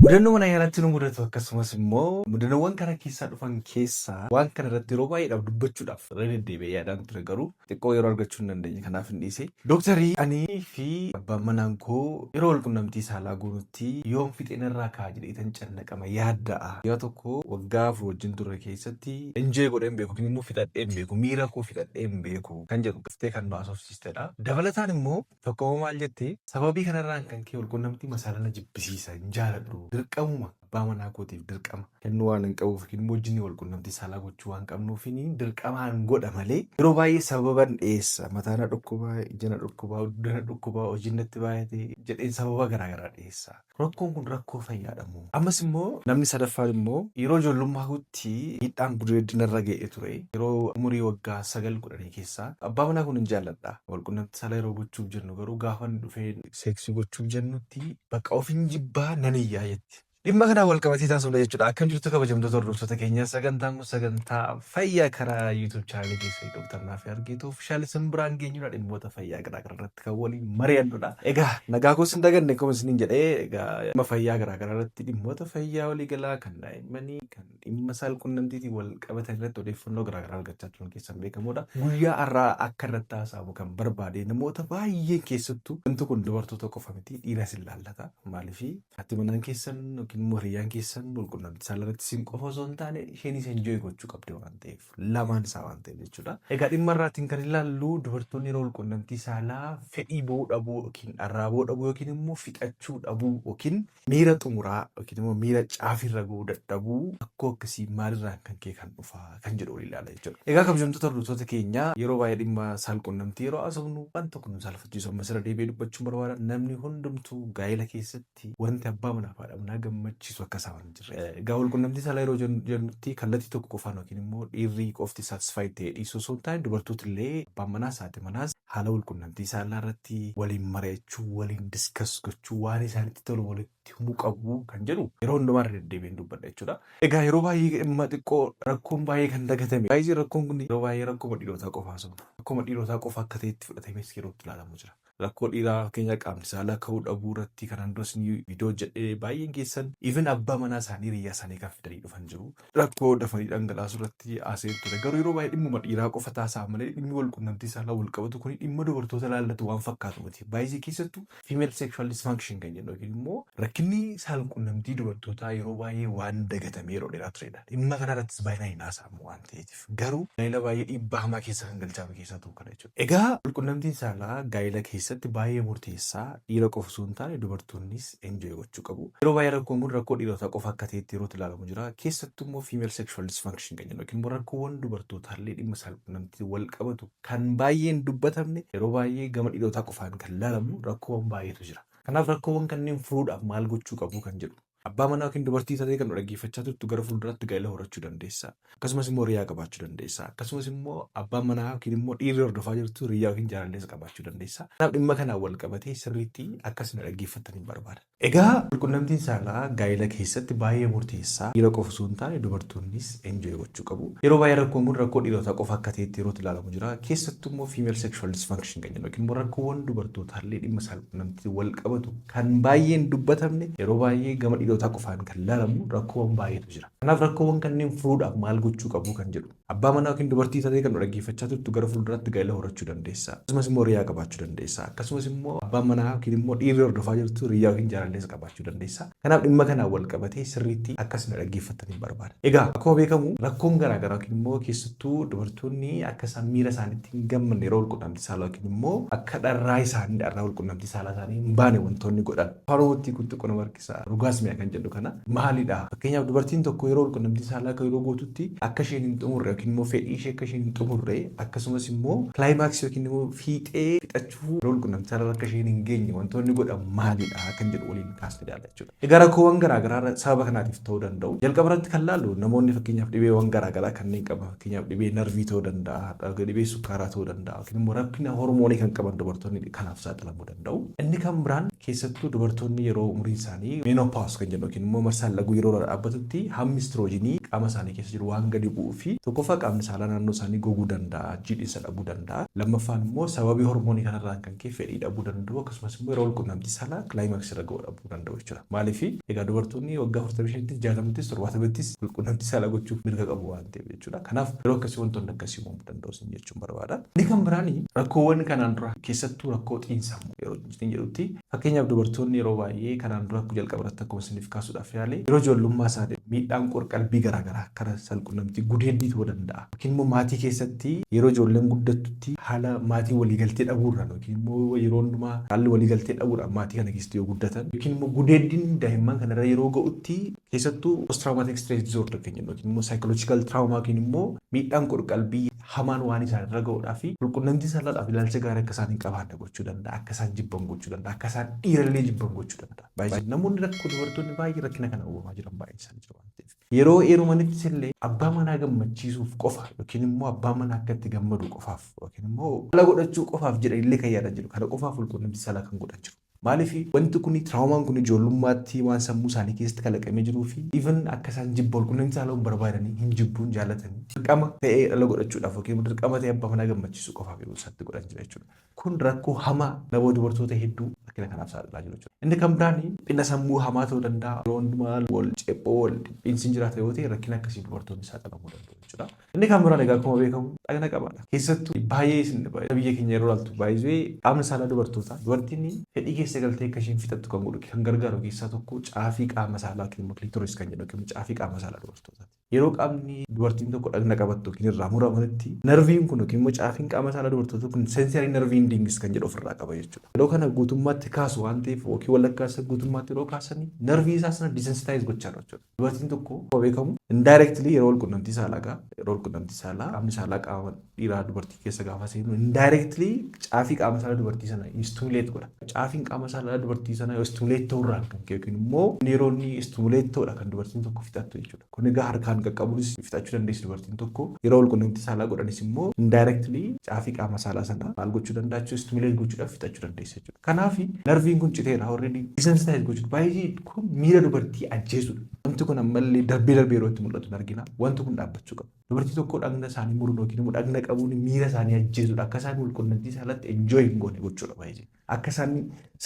Mudannoo mana yaalaatti nu mudatu, akkasumas immoo mudannoowwan kana keessaa dhufan keessaa waan kana irratti yeroo baay'eedhaaf dubbachuudhaaf irra deddeebi'ee yaadaan ture, garuu xiqqoo yeroo argachuu hin dandeenye, kanaaf hin dhiise. Dooktarii, anii fi abbaan manaan koo yeroo wal qunnamtii saalaa goonutti yoom fixeen irraa ka'a jedheetan cannaqama, yaadda'a. Guyyaa tokko waggaa 4 wajjin turre keessatti enjoy godhee hin beeku yookiin immoo fixadhee hin beeku, miira koo fixadhee hin beeku kan jedhu gaftee kan nu haasofsiistedha. Dabalataan immoo tokko maal jetti? Sababii kanarraan kan ka'e walqunnamtii masaalaa na jibbisiisa, hin jaaladhu. Dirqamuma abbaa manaa kootiif dirqama kennuu waan hin qabuuf yookiin immoo wajjin walqunnamtii saalaa gochuu waan qabnuufiin dirqamaan godha malee yeroo baay'ee sababan dhiyeessa. Mataa na dhukkuba, ija na dhukkuba, dugda na dhukkuba, hojiin natti baay'ate jedheen sababa garaagaraa dhiyeessa. Rakkoon kun rakkoo fayyaadha moo? Ammas immoo namni sadaffaan immoo, yeroo ijoollummaa kootti miidhaan gudeeddii narra ga'ee ture. Yeroo umurii waggaa 9 10 keessa abbaa manaa kun hin jaalladha. Walqunnamtii saalaa yeroo gochuuf jennu garuu gaafa inni dhufee seeksii gochuuf jennutti bakka ofin jibbaa nan iyyaa jetti. Dhimma kanaan wal qabatee taasifna jechuudha. Akkam jirtu, kabajamtoota hordoftoota keenya? Sagantaan kun sagantaa fayyaa karaa YouTube chaanalii keessanii Dr. Naafii Argeetuu Official isin biraan geenyudha. Dhimmoota fayyaa garaa garaa irratti kan waliin mari'annudha. Egaa nagaa koos hin daganne, akkuma isiniin jedhee, egaa dhimma fayyaa garaa garaa irratti, dhimmoota fayyaa waliigalaa kan daa'immanii, kan dhimma saalqunnamtiitiin wal qabatan irratti odeeffannoo garaa garaa argachaa turuun keessan beekamoodha. Guyyaa har'aa akka irratti haasa'amu kan barbaade namoota baay'een, keessattuu wanti kun dubartoota qofa miti, dhiiras hin laallata. Maaliif, haati manaan keessan yookiin immoo hiriyyaan keessan walqunnamtii saalaa irratti isin qofa osoo hin taane isheenis enjoy gochuu qabdi waan ta'eef, lamaan isaa waan ta'eef jechuudha. Egaa dhimma irraatiin kan ilaallu dubartoonni yeroo walqunnamtii saalaa fedhii ba'uu dhabuu yookiin dharraa ba'uu dhabuu yookiin immoo fixachuu dhabuu yookiin miira xumuraa yookiin immoo miira caafiirra ga'uu dadhabuu, rakkoo akkasii maalirraan kan ka'e kan dhufa kan jedhu waliin ilaala jechuudha. Egaa kabajamtoota hordoftoota keenya, yeroo baay'ee dhimma saalqunnamtii yeroo haasofnu waan tokko nu saalfachiisu ammas irra deebi'ee dubbachuun barbaada. Namni hundumtuu gaa'ela keessatti wanti abbaa manaa fi haadha manaa gammachiisu akka isaan hin jirre. Egaa walqunnamtii saalaa yeroo jennutti kallattii tokko qofaan yookiin immoo dhiirri qofti satisfied ta'ee dhiisuu osoo hin taane, dubartooti illee abbaan manaas haati manaas haala walqunnamtii saalaa irratti waliin mari'achuu, waliin discuss gochuu, waan isaanitti tolu walitti himuu qabu kan jedhu yeroo hundumaa irra deddeebi'een dubbadha jechuudha. Egaa yeroo baay'ee dhimma xiqqoo rakkoon baay'ee kan dagatame. Baay'ee rakkoon kun yeroo baay'ee rakkoo dhiirotaa qofa haasofna. Rakkoo dhiirotaa qofa akka ta'etti fudhatamees yeroo itti ilaalamu jira. Rakkoo dhiiraa fakkeenya qaamni saalaa ka'uu dhabuu irratti kanaan duras ni viidiyoo hojjedhee, baay'een keessan even abbaa manaa isaanii, hiriyyaa isaanii kan fidanii dhufan jiru. Rakkoo dafanii dhangalaasuu irratti haasa'een ture. Garuu yeroo baay'ee dhimmuma dhiiraa qofa taasa'a malee dhimmi wal qunnamtii saalaa wal qabatu kun dhimma dubartoota ilaallatu waan fakkaatu miti. Baay'ee keessattuu female sexual dysfunction kan jennu yookiin immoo rakkinni saalqunnamtii dubartootaa yeroo baay'ee waan dagatamee yeroo dheeraa turedha. Dhimma kana irrattis baay'inaan hin haasa'amu waan ta'eef. Garuu gaa'ela baay'ee dhiibbaa hamaa keessa kan galchaa keessaa tokko kana jechuudha. Egaa walqunnamtiin saalaa gaa'ela keessatti baay'ee murteessaa, dhiira qofa osoo hin taane dubartoonnis enjoy gochuu qabu. Yeroo baay'ee rakkoon kun rakkoo dhiirotaa qofa akka ta'etti yeroo ilaalamu jira. Keessattuu immoo female sexual dysfunction kan jennu yookiin immoo rakkoowwan dubartootaallee dhimma saalqunnamtii wal qabatu kan baay'ee hin dubbatamne, yeroo baay'ee gama dhiirotaa qofaan kan ilaalamu rakkoowwan baay'eetu jira. Kanaaf rakkoowwan kanneen furuudhaaf maal gochuu qabu kan jedhu. Abbaa manaa yookiin dubartii taatee kan nu dhaggeeffachaa turtu gara fuulduraatti gaa'ela horachuu dandeessa. Akkasumas immoo hiriyaa qabaachuu dandeessa. Akkasumas immoo abbaan manaa yookiin immoo dhiirri hordofaa jirtu hiriyaa yookiin jaalallees qabaachuu dandeessa. Kanaaf dhimma kanaan wal qabatee sirriitti akka isin dhaggeeffattan hin barbaada. Egaa walqunnamtiin saalaa gaa'ela keessatti baay'ee murteessaa, dhiira qofa osoo hin taane dubartoonnis enjoy gochuu qabu. Yeroo baay'ee rakkoon kun rakkoo dhiirotaa qofa akka ta'etti yeroo ilaalamu jira. Keessattuu immoo female sexual dysfunction kan jennu yookiin immoo rakkoowwan dubartootaallee dhimma saalqunnamtii wal qabatu kan baay'ee hin dubbatamne, yeroo baay'ee gama dhiirotaa qofaan kan ilaalamu rakkoowwan baay'eetu jira. Kanaaf rakkoowwan kanneen furuudhaaf maal gochuu qabu kan jedhu. Abbaa manaa yookiin dubartii taatee kan nu dhaggeeffachaa turtu gara fuulduraatti gaa'ela horachuu dandeessa. Akkasumas immoo hiriyaa qabaachuu dandeessa. Akkasumas immoo abbaan manaa yookiin immoo dhiirri hordofaa jirtu hiriyaa yookiin jaalallees qabaachuu dandeessa. Kanaaf dhimma kanaan wal qabatee sirriitti akka isin dhaggeeffattan hin barbaada. Egaa akkuma beekamu rakkoon garaa garaa yookiin immoo keessattuu dubartoonni akka isaan miira isaaniitti hin gammanne yeroo walqunnamtii saalaa yookiin immoo akka dharraa isaanii, dharraa walqunnamtii saalaa isaanii hin baane wantoonni godhan. Afaan Oromootti kun xiqqoo nama harkisa. Orgasmia kan jedhu kana maalidha? Fakkeenyaaf dubartiin tokko yeroo walqunnamtii saalaa akka yeroo gootutti akka isheen hin xumurre yookiin immoo fedhii ishee akka isheen hin xumurre, akkasumas immoo climax yookiin immoo fiixee fixachuu yeroo walqunnamtii saalaa akka isheen hin geenye wantoonni godhan maalidha kan jedhu waliin kaasne ilaalla jechuudha. Egaa rakkoowwan garaa garaa sababa kanaatiif ta'uu danda'u. Jalqaba irratti kan laallu namoonni fakkeenyaaf dhibeewwan garaa garaa kanneen qaban, fakkeenyaaf dhibee narvii ta'uu danda'a, dhibee sukkaaraa ta'uu danda'a yookiin immoo rakkina hormoonii kan qaban dubartoonni kanaaf saaxilamuu danda'u. Inni kan biraan Keessattuu dubartoonni yeroo umriin isaanii menopause kan jennu yookiin immoo marsaan laguu yeroo dhaabbatutti hammi estrogenii qaama isaanii keessa jiru waan gadi bu'uu fi tokkoffaa qaamni saalaa naannoo isaanii goguu danda'a, jiidhinsa dhabuu danda'a. Lammaffaan immoo sababii hormoonii kanarraan kan ka'e fedhii dhabuu danda'u, akkasumas immoo yeroo walqunnamtii saalaa climax irra ga'uu dhabuu danda'u jechuudha. Maaliif egaa dubartoonni waggaa 45ttis, 60ttis, 70ttis walqunnamtii saalaa gochuuf mirga qabu waan ta'eef jechuudha. Kanaaf yeroo akkasii wantoonni akkasii uumamuu danda'u sin jechuun barbaada. Inni kan biraan rakkoowwan kanaan dura, keessattuu rakkoo xiinsammuu yeroo jedhutti, fakkeenyaaf dubartoonni yeroo baay'ee kanaan dura jalqaba irratti akkuma isiniif kaasuudhaaf yaale yeroo ijoollummaa isaanii miidhaan qorqalbii garaagaraa karaa salqunnamtii gudeeddii ta'uu danda'a. Yookiin immoo maatii keessatti yeroo ijoolleen guddattutti haala maatii waliigaltee dhabuurraan yookiin immoo yeroo hundumaa haalli waliigaltee dhabuudhaan maatii kana keessatti yoo guddatan yookiin immoo gudeeddiin daa'imman kanarra yeroo ga'utti, keessattuu post traumatic stress disorder kan jennu yookiin immoo psychological trauma yookiin immoo miidhaan qorqalbii hamaan waan isaan irra ga'uudhaa fi walqunnamtii saalaadhaaf ilaalcha gaarii akka isaan hin qabaanne gochuu danda'a, akka isaan jibban gochuu danda'a, akka isaan dhiirallee jibban gochuu danda'a. Baay'ee namoonni rakkoo dubartoonni baay'ee rakkina kana uumamaa jiran baay'een isaanii jiru waan ta'eef. Yeroo heerumanittis illee abbaa manaa gammachiisuuf qofa yookiin immoo abbaa manaa akka itti gammadu qofaaf yookiin immoo dhala godhachuu qofaaf jedhanillee kan yaadan jiru. Kana qofaaf walqunnamtii saalaa kan godhan jiru. Maaliif wanti kun traumaan kun ijoollummaatti waan sammuu isaanii keessatti kalaqamee jiruu fi even akka isaan jibba walqunnamtii saalaa hin barbaadanii, hin jibbuun jaallatanii dirqama ta'ee dhala godhachuudhaaf yookiin dirqama ta'ee abbaa manaa gammachiisuu qofaaf yeroo isaatti godhan jira jechuudha. Kun rakkoo hamaa nama dubartoota hedduu rakkina kanaaf saaxilaa jiru jechuudha. Inni kan biraan dhiphina sammuu hamaa ta'uu danda'a. Yeroo hundumaa wal cephoo, wal dhiphinsi jiraata yoo ta'e, rakkina akkasii dubartoonni saaxilamuu danda'u jechuudha. Inni kan biraan egaa akkuma beekamu dhagna qabaadha. Keessattuu baay'ee isin biyya keenya yeroo ilaaltu baay'ee qaamni saalaa dubartootaa, dubartiin fedhii keessa galtee akka isheen fixattu kan godhu, kan gargaaru keessaa tokko caafii qaama saalaa yookiin immoo clitoris kan jedhu yookiin caafii qaama saalaa dubartootaati. Yeroo qaamni dubartiin tokko dhagna qabattu yookiin irraa muramanitti nerviin kun yookiin immoo caafiin qaama saalaa dubartootaa kun sensory nerve endings kan jedhu ofirraa qaba jechuudha. Yeroo kana guutummaatti kaasu waan ta'eef yookiin walakkaa isa guutummaatti yeroo kaasanii nervii isaa sana desensitize gochaa jechuudha. Dubartiin tokko akkuma beekamu indirectly yeroo walqunnamtii saalaa gaa yeroo walqunnamtii saalaa qaamni saalaa qaama dhiiraa dubartii keessa gaafa seenu indirectly caafii qaama saalaa dubartii sana stimulate godha. Caafiin qaama saalaa dubartii sana stimulate ta'uurraan kan ka'e yookiin immoo yeroo inni stimulate ta'udha kan dubartiin tokko fixattu jechuudha. Kun egaa harkaan qaqqabuunis fixachuu dandeessi dubartiin tokko. Yeroo walqunnamtii saalaa godhanis immoo indirectly caafii qaama saalaa sana maal gochuu danda'a jechuudha? Stimulate gochuudhaaf fixachuu dandeessi jechuudha. Kanaaf nerviin kun citeera already, desensitize gochuudha. Baay'ee kun miira dubartii ajjeesudha. Wanti kun ammallee darbee darbee yeroo itti mul'atu hin argina. Wanti kun dhaabbachuu qaba. Dubartii tokko dhagna isaanii muruun yookiin immoo dhagna qabuun miira isaanii ajjeesudha. Akka isaan walqunnamtii saalatti enjoy hin goone gochuudha baay'ee. Akka isaan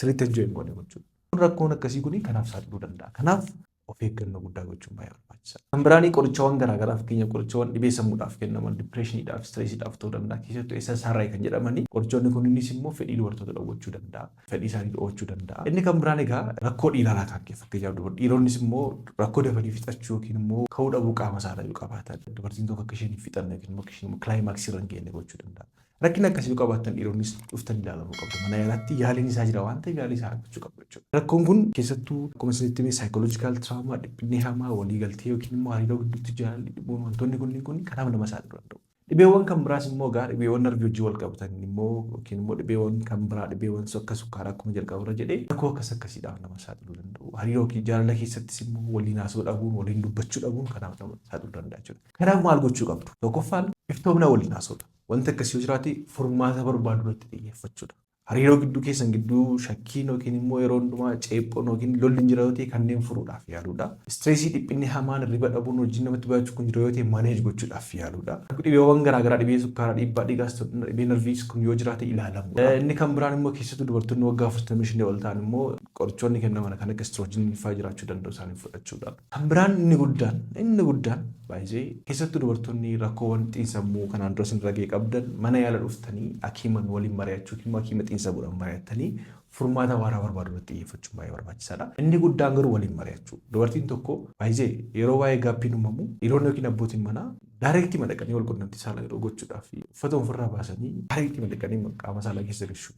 sirriitti enjoy hin goone gochuudha. Rakkoon akkasii kun kanaaf saaxiluu danda'a. Kanaaf of eeggannoo guddaa gochuun baay'ee barbaachisaadha. Kan biraanii qorichawwan garaagaraa, fakkeenyaaf qorichawwan dhibee sammuudhaaf kennaman, depressioniidhaaf, stressiidhaaf ta'uu danda'a. Keessattuu SSRI kan jedhamanii qorichoonni kunniinis immoo fedhii dubartoota dhowwachuu danda'a. Fedhii isaanii dhowwachuu danda'a. Inni kan biraan egaa rakkoo dhiiraa kan ka'e, fakkeenyaaf dhiironnis immoo rakkoo dafanii fixachuu yookiin immoo ka'uu dhabuu qaama saalaa yoo qabaatan dubartiin tokko akka isheen hin fixanne yookiin immoo akka isheen climaxii irra hin geenye gochuu danda'a. Rakkina akkasii yoo qabaattan dhiironnis dhuftan ilaalamuu qabdu. Mana yaalaatti yaaliin isaa jira waan ta'eef yaalii isaa argachuu qabdu jechuudha. Rakkoon kun keessattuu akkuma isinitti hime psychological trauma, dhiphinni hamaa, waliigaltee yookiin immoo hariiroo gidduutti jaalalli dhibuun, wantoonni kunniin kun kanaaf nama saaxiluu danda'u. Dhibeewwan kan biraas immoo egaa dhibeewwan narvii wajjin wal qabatan immoo yookiin immoo dhibeewwan kan biraa, dhibeewwan akka sukkaaraa akkuma jalqabarra jedhee rakkoo akkas akkasiidhaaf nama saaxiluu danda'u. Hariiroo jaalala keessattis immoo waliin haasa'uu dhabuun, waliin dubbachuu dhabuun kanaaf nama saaxiluu danda'a jechuudha. Kanaaf maal gochuu qabdu? Tokkoffaan iftoomina waliin haasa'uudha. Wanti akkasii yoo jiraate furmaata barbaadu irratti xiyyeeffachuudha. Hariiroo gidduu keessan gidduu shakkiin yookiin immoo yeroo hundumaa ceephoon yookiin lolli hin jira yoo ta'e kanneen furuudhaaf yaaluudha. Stressii, dhiphinni hamaan, hirriba dhabuun, hojiin namatti baay'achuu kun jira yoo ta'e manage gochuudhaaf yaaluudha. Dhibeewwan garaagaraa, dhibee sukkaaraa, dhiibbaa dhiigaas, dhibee nerviis kun yoo jiraate ilaalamuudha. Inni kan biraan immoo keessattuu dubartoonni waggaa 45 ol ta'an immoo qorichoonni kennaman kan akka estrogenii fa'aa jiraachuu danda'u, isaanii fudhachuudha. Kan biraan inni guddaan baay'ee keessattuu dubartoonni rakkoowwan xiinsammuu kanaan dura isin ragee qabdan mana yaala dhuftanii hakiiman waliin mari'achuu yookiin immoo hakiima xiinsammuudhaan mari'attanii furmaata waaraa barbaadu irratti xiyyeeffachuun baay'ee barbaachisaadha. Inni guddaan garuu waliin mari'achuu. Dubartiin tokko baay'ee yeroo baay'ee gaabbiin uumamu dhiironni yookiin abbootiin manaa directii madaqanii wal qunnamtii saalaa yeroo gochuudhaaf uffata ofirraa baasanii directii madaqanii qaama saalaa keessa gashuu.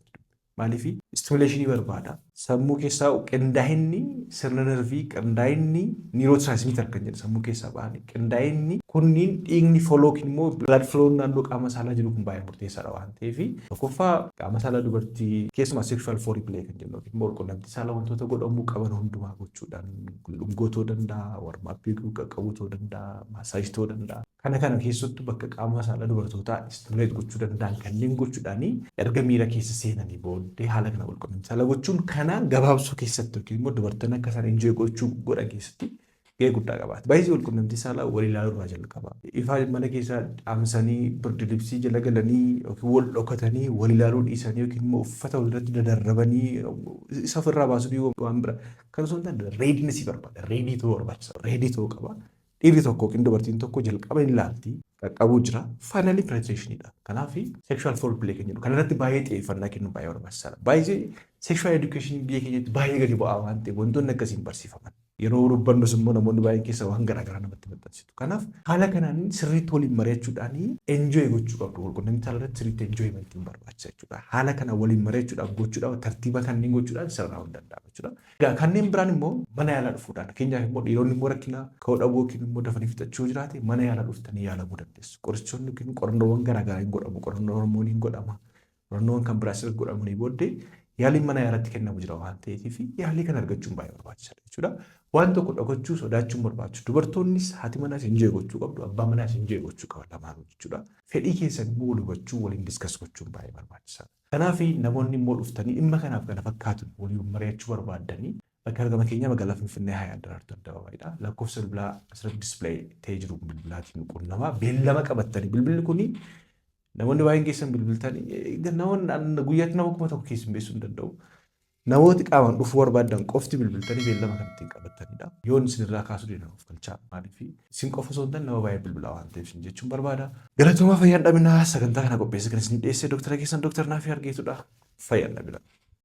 Maaliif? Stimulationii barbaada. Sammuu keessaa qindaa'inni sirna nervii, qindaa'inni neurotransmitter kan jedhu sammuu keessaa ba'anii qindaa'inni Kunniin dhiigni flow yookiin immoo blood flow naannoo qaama saalaa jiru kun baay'ee murteessaadha waan ta'eef, tokkoffaa qaama saalaa dubartii keessumaa sexual foreplay kan jennu yookiin immoo walqunnamtii saalaa wantoota godhamuu qaban hundumaa gochuudhaan, dhungoo ta'uu danda'a, warm upii qaqqabuu ta'uu danda'a, massage ta'uu danda'a. Kana keessattuu bakka qaama saalaa dubartootaa stimulate gochuu danda'an kanneen gochuudhaanii erga miira keessa seenanii booddee haala kana walqunnamtii saalaa gochuun kana gabaabsuu keessatti yookiin immoo dubartoonni akka isaan enjoy gochuu godhan keessatti gahee guddaa qabaata. Baay'ee walqunnamtii saalaa wal ilaaluu irraa jalqaba. Ifaa mana keessaa dhaamsanii, birdilibsii jala galanii yookiin wal dhokatanii wal ilaaluu dhiisanii yookiin immoo uffata walirratti dadarrabanii isa ofirraa baasuu waan bira. Kan osoo hin taane readinessii barbaada. Ready ta'uu barbaachisa. Ready ta'uu qaba. Dhiirri tokko yookiin dubartiin tokko jalqaba hin ilaalti. Qaqqabuu jira. Finally penetrationidha. Kanaaf sexual foreplay kan jedhu kanarratti baay'ee xiyyeeffannaa kennuun baay'ee barbaachisaadha. Baay'ee sexual education biyya keenyatti baay'ee gadi bu'aa waan ta'eef wantoonni akkasii hin barsiifaman. Yeroo dubbannus immoo namoonni baay'een keessa waan garaagaraa namatti maxxansitu. Kanaaf haala kanaan sirriitti waliin mari'achuudhaan enjoy gochuu qabdu. Walqunnamtii saalaa irratti sirriitti enjoymentiin barbaachisa jechuudha. Haala kana waliin mari'achuudhaaf gochuudhaaf tartiiba kanneen gochuudhaan sirraa hin danda'ama jechuudha. Egaa kanneen biraan immoo mana yaalaa dhufuudhaan, fakkeenyaaf immoo dhiironni immoo rakkina ka'uu dhabuu yookiin immoo dafanii fixachuu jiraate, mana yaalaa dhuftanii yaalamuu dandeessu. Qorichoonni yookiin qorannoowwan garaagaraa hin godhamu. Qorannoo hormoonii hin godhama. Qorannoowwan kan biraas erga godhamanii booddee yaaliin mana yaalaatti kennamu jira waan ta'eef yaalii kana argachuun baay'ee barbaachisaadha jechuudha. Waan tokko dhokachuu sodaachuun barbaachisu. Dubartoonnis haati manaas enjoy gochuu qabdu, abbaan manaas enjoy gochuu qaba lamaanuu jechuudha. Fedhii keessan immoo wal hubachuu, waliin discuss gochuun baay'ee barbaachisaadha. Kanaaf namoonni immoo dhuftanii dhimma kanaaf kana fakkaatu waliin mari'achuu barbaaddanii, bakka argama keenya magaalaa Finfinnee, Hayaa Daraartuu Addabaabaayidha. Lakkoofsa bilbilaa asirratti display ta'ee jiru bilbilaatiin qunnamaa, beellama qabattanii. Bilbilli kuni namoonni baay'een keessan bilbiltanii namoonni guyyaatti nama 1000 keessummeessuu hin danda'u. Namooti qaamaan dhufuu barbaadan qofti bilbiltanii beellama kan ittiin qabatanidha. Yoon isinirraa kaasuu deeman of galchaa. Maaliif isin qofa osoo hin taane nama baay'ee bilbilaa waan ta'eef isin jechuun barbaada. Galatoomaa, fayyaan dhabinaa. Sagantaa kana qopheesse kan isin dhiyeesse Dooktara keessan Dooktar Naafii Argeetudha. Fayyaan dhabinaa.